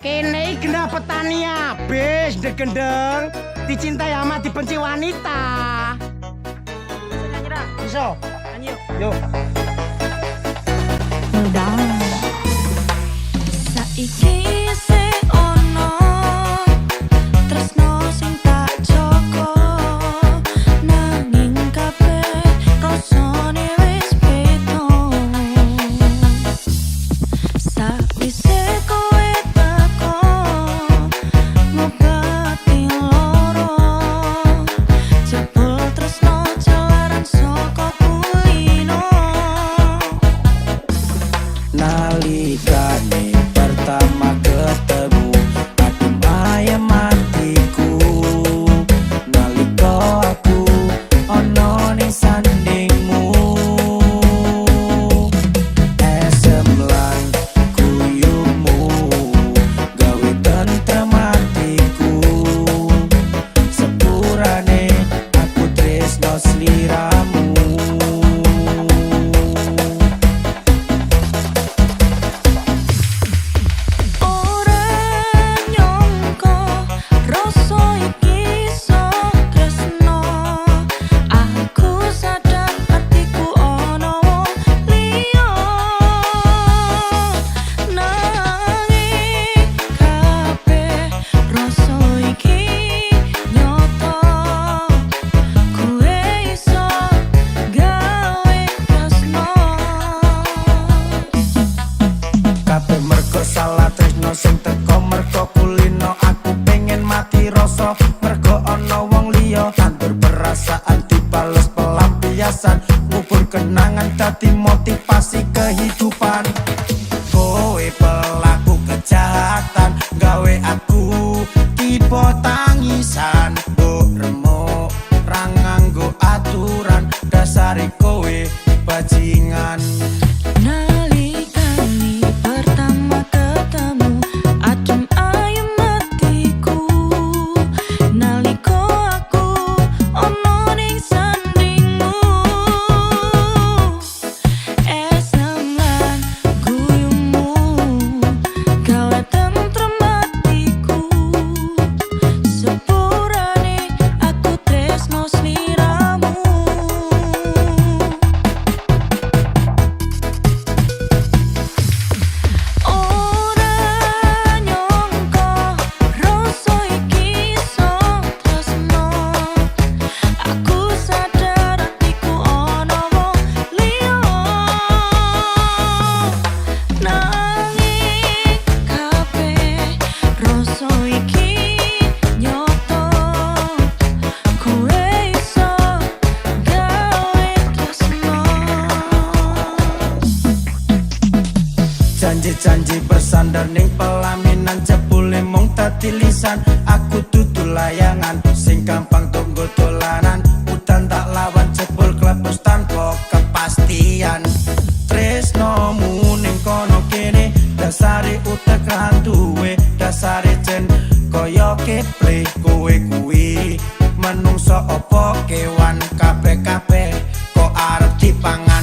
Kene iki genah petani habis gendeng, dicintai sama dibenci wanita. Nyanyi ra? Iso. Nyanyi yuk. Yo. Down. Saiki isih ono tresno sing tak jaga, nanging kabeh rasane wis beda sawise kowe teko ngobati loro. Jebul tresno jalaran saka kulino. Nalikane pertama ketemu, adem ayem atiku. Nalika aku ana ning sandingmu, esem lan guyumu gawe tentrem atiku. Sepurane aku tresno sliramu. Ora nyangka rasa iki iso tresno. Aku sadar atiku ana wong liya, nanging kabeh rasa iki nyata. Kowe iso gawe tresno. Kabeh mergo salah tresno sing teko mergo kulino. Aku pengen mati rasa mergo ana wong liya. Tandur perasaan dibales pelampiasan, ngubur kenangan dadi motivasi kehidupan. Kowe pelaku kejahatan, gawe aku tiba tangisan. Mbok remuk ra nganggo aturan, dasare kowe bajingan. Nalikane pertama ketemu, adem ayem atiku. Nalika aku ana ning sandingmu, esem lan guyumu gawe tentrem atiku. Sepurane aku tresno sliramu. Ora nyangka rasa iki iso tresno. Aku sadar atiku ana wong liya, nanging kabeh rasa iki nyata. Kowe iso gawe tresno. Janji-janji bersandar ning pelaminan, jebule mung dadi lisan. Aku dudu layangan sing gampang tunggu dolanan. Udan tak lawan, jebul klebus tanpa kepastian. Tresnomu ning kono kene, dasare utek ra duwe. Dasare jen kaya keple kowe kuwi. Menungso apa kewan, kabeh-kabeh kok arep dipangan.